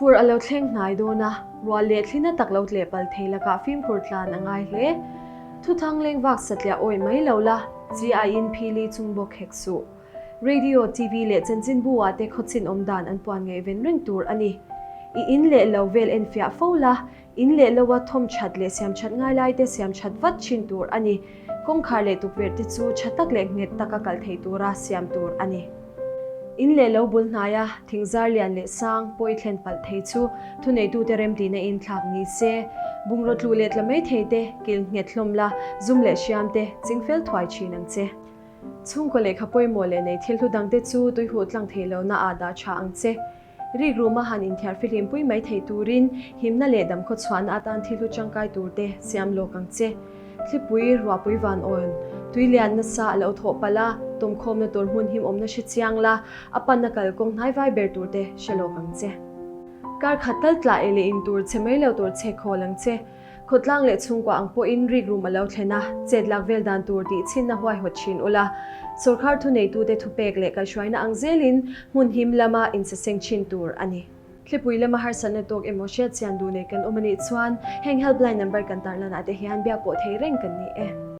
Fur a lo thleng hnai dawn a, ruah leh thli na tak lo tleh pal thei lakah fimkhur tlan a ngai hle. Thuthang leng vak satliah awih mai lo la, chi aiin phili chung bawk hek suh. Radio, TV leh chanchinbu ah te khawchin awm dan an puan ngaihven reng tur a ni. I in leh lo vel enfiah fo la, In leh loa thawm that leh siam that ngai lai te siam that vat thin tur a ni. Kawngkhar leh tukverh te chu tha tak leh nghet taka kal thei tura siam tur a ni. In leh lo bul hnaia thingzar lian leh sang pawi thlen palh thei chu thuneitute remtihna in thlak ni se. Bungraw tlu leh tla mai thei te kil nghet hlawm la, zum leh hriam te ching fel thuai thin ang che. Chhungkaw lehkha pawimawh leh nei thil hlu dangte chu tuihuh tlang thei lohna ah dah tha ang che. Rik ruma han inthiar fihlim pui mai thei turin himna leh damkhaw chhuahna atan thil hlu tangkai turte siam lawk ang che. Thlipui, ruahpui van awn, tui lian nasa a lo thawh palh a, tawmkhawmna tur hmun him awmna hre chiang la, a panna kalkawng hnaivai ber turte hre lawk ang che. Kar khat tal tla ei leh in tur che mai lo tur chhek hawl ang che. Khawtlang leh chhungkua ang pawhin rik rum a lo thlen a, chet lak vel dan tur tih chhinna huaihawt thin ula, sawrkhar thuneitute thupek leh kaihhruaina ang zelin hmun him lama insaseng thin tur a ni. Thlipui lama harsatna tawk emaw hriatchian duh nei kan awm a nih chuan heng helpline number kan tarlanah te hian biak pawh thei reng kan ni e.